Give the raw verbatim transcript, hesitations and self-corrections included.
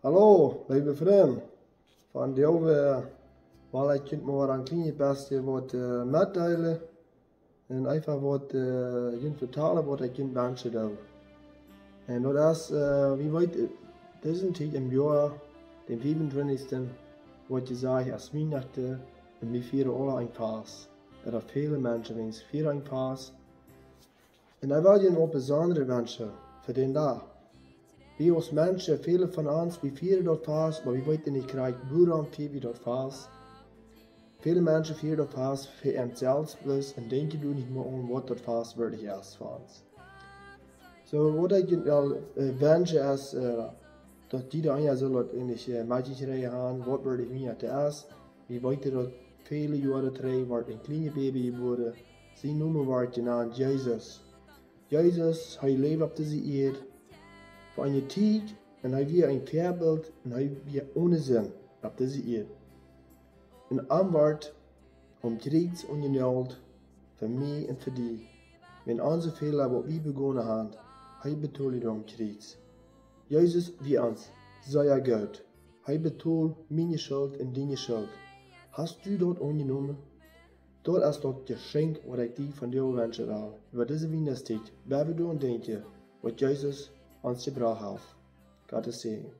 Hallo, leewe Frind. Vondoag well ekj junt mau een kjlien bät waut metdeelen un eefach waut junt vetalen, waut ekj junt wenschen doo. Un daut es, wie weeten, dise Tiet em Joa, dän fiefuntwintichsten, woat jesajcht es Wienachten, un wie fieren aula een Fast. Daut väle Menschen weens fieren een Fast. Un ekj well junt waut Besondret wenschen fa dän Dach. Wie aus Menschen, väle von ons, wie fieren daut Fast, oba wie weeten nich krakjt wuarom fieren wie daut Fast. Väle Menschen fieren daut Fast fa an selfst bloos un denkjen doa nich mea aun waut daut Fast werkjlich es fa ons. Soo, waut ekj junt well wenschen es, daut jie daut eenjemol sellen daut enne Mejlikjkjeit haben, waut werkjlich Wienachten es. Wie weeten daut väle Joaren trigj wort een kjlienet Baby jebuaren. Sien Nomen wort jenant Jesus. Jesus, hee läwd opp dise Ieed fa eene Tiet un hee wia een Väabilt un hee wia one Sind opp dise Ieed. Un hee wort aum Kjriez aunjenoagelt fa mie un fa die. Wan onse Fäla, waut wie begonen haben, hee betold aum Kjriez. Jesus wia ons sea goot. Hee betold miene Schult un diene Schult. Hast du daut aunjenomen? Daut es daut Jeschenkj, waut ekj die vondoag wenschen well. Äwa dise Wienachtstiet, well wie doaraun denkjen, waut Jesus ons jebrocht haft. Gottes Säajen.